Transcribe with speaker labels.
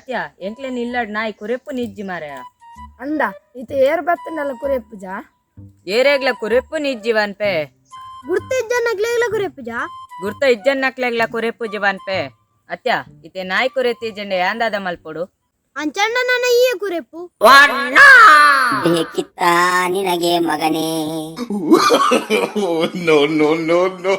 Speaker 1: ಅತ್ಯ, ಎಂಕ್ಲೆನ ಇಲ್ಲಡ್ ನಾಯಿ ಕುರೆಪು ನಿಜ್ಜಿ ಮಾರಾಯ.
Speaker 2: ಅಂದ, ಇತ್ತೆ ಏರ್ ಬತ್ತಂಡಲ ಕುರೆಪುಜ?
Speaker 1: ಏರೆಗ್ಲ ಕುರೆಪು ನಿಜ್ಜಿ ವನ್ಪೆ.
Speaker 3: ಗುರ್ತ ಇಜ್ಜನ್ನಗ್ಲೆಗ್ಲ ಕುರೆಪುಜ?
Speaker 1: ಗುರ್ತ ಇಜ್ಜನ್ನಕ್ಲೆಗ್ಲ ಕುರೆಪುಜಿ ವನ್ಪೆ. ಅತ್ಯ, ಇತ್ತೆ ನಾಯಿ ಕುರೆತಿಜಂಡೆ ಯಾಂದಾದ ಮಲ್ಪೊಡು?
Speaker 3: ಅಂಚಣ್ಣ, ನನ್ನ ಈಯೆ ಕುರೆಪು.
Speaker 4: ಬೇಕಿತ್ತ ನಿನಗೆ ಮಗನೇ?
Speaker 5: No, no, no, no.